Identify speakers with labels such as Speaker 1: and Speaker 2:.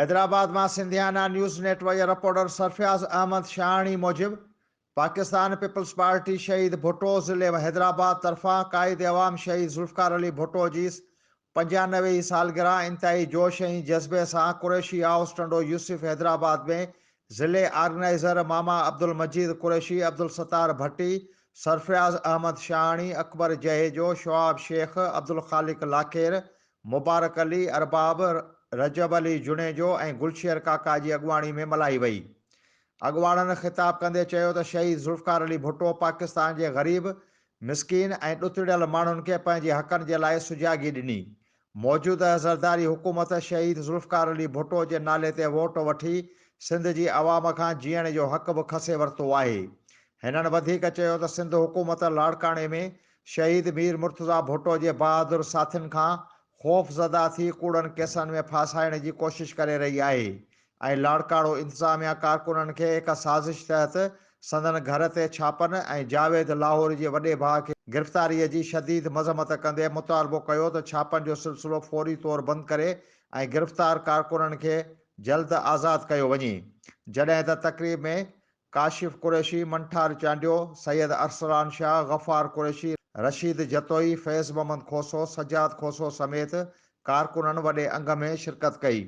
Speaker 1: حيدرآباد مان Sindhiana news net work جي reporter سرفياز Ahmed Shahani موجب پاڪستان پيپلز پارٽي شهيد ڀٽو ضلعي حيدرآباد طرفان قائد عوام شهيد ذوالفقار علي ڀٽو جي 95 هين سالگرهه انتهائي جوش ۽ جذبي سان قريشي هائوس ٽنڊو يوسف حيدرآباد ۾ ضلعي آرگنائيزر ماما عبدالمجيد قريشي، عبدالستار ڀٽي، سرفراز احمد شاهاڻي، اڪبر جهيجو، شهاب شيخ، عبدالخالق لاکير، مبارڪ علي، ارباب رجب علي جوڻيجو ۽ گلشير ڪاڪا جي اڳواڻي ۾ ملهائي وئي. اڳواڻن خطاب ڪندي چيو ته شهيد ذوالفقار علي ڀٽو پاڪستان جي غريب، مسڪين ۽ ڏتڙيل ماڻهن کي پنهنجي حقن جي لاء سجاڳي ڏني. موجوده زرداري حڪومت شهيد ذوالفقار علي ڀٽو جي نالي تي ووٽ وٺي سنڌ جي عوام کان جيئڻ جو حق به کسي ورتو آهي. هنن وڌيڪ چيو ته سنڌ حڪومت لاڙڪاڻي ۾ شهيد مير مرتضيٰ ڀٽو جي بهادر ساٿين کان خوفزده ٿي ڪوڙن ڪيسن ۾ ڦاسائڻ جي ڪوشش ڪري رهي آهي ۽ لاڙڪاڻو انتظاميا ڪارڪنن کي هڪ سازش تحت سندن گهر تي ڇاپن ۽ جاويد لاهوري جي وڏي ڀاء کي گرفتاري جي شديد مذمت ڪندي مطالبو ڪيو ته ڇاپن جو سلسلو فوري طور بند ڪري ۽ گرفتار ڪارڪنن کي جلد آزاد ڪيو وڃي جڏهن ته تقريب ۾ ڪاشف قريشي، منٺار چانڊيو، سيد ارسلان شاهه، غفار قريشي، رشيد جتوئي، فيض محمد کوسو، سجاد کوسو سميت ڪارڪنن وڏي انگ ۾ شرڪت ڪئي.